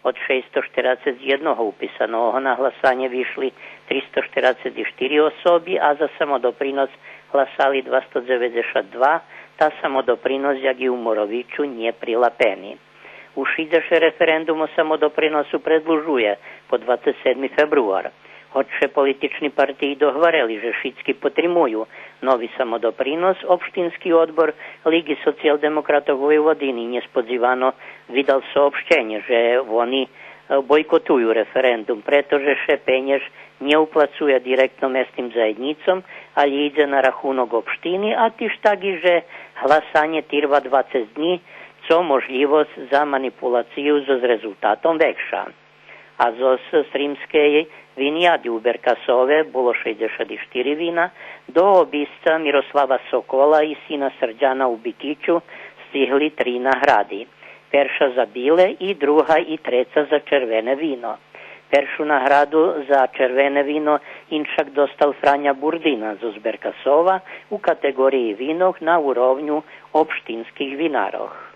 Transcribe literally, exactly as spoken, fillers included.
Од шейсто штерацец єдного уписаного на гласанє вишли тристо штерацец штири особи, а за самодопринос гласали двасто дзеведзешат два, та самодопринос, як и у Моровичу, нє прилапени. Уж ше референдум о самодоприносу предлужує по двацец седми фебруар. Гоч ше политични партиї догварели же шицки потримую нови самодопринос, Општински одбор Лиґи социялдемократох Войводини нєсподзивано видал соопщенє же вони, е, бойкотую референдум, прето же ше пенєж нє уплацує директно месним заєднїцом, алє идзе на рахунок општини, а тиж так и же гласанє тирва двацец днї, цо можлївосц за манипулацию зоз резултатом векша. А зоз Сримскей винияди у Беркасове було шейдзешат штири вина, до обисца Мирослава Сокола и сина Срдяна у Бикичу сцигли три награди. Перша за биле и друга и треца за червене вино. Першу награду за червене вино иншак достал Франя Бурдина зоз Беркасова у катеґориї винох на уровню општинских винарох.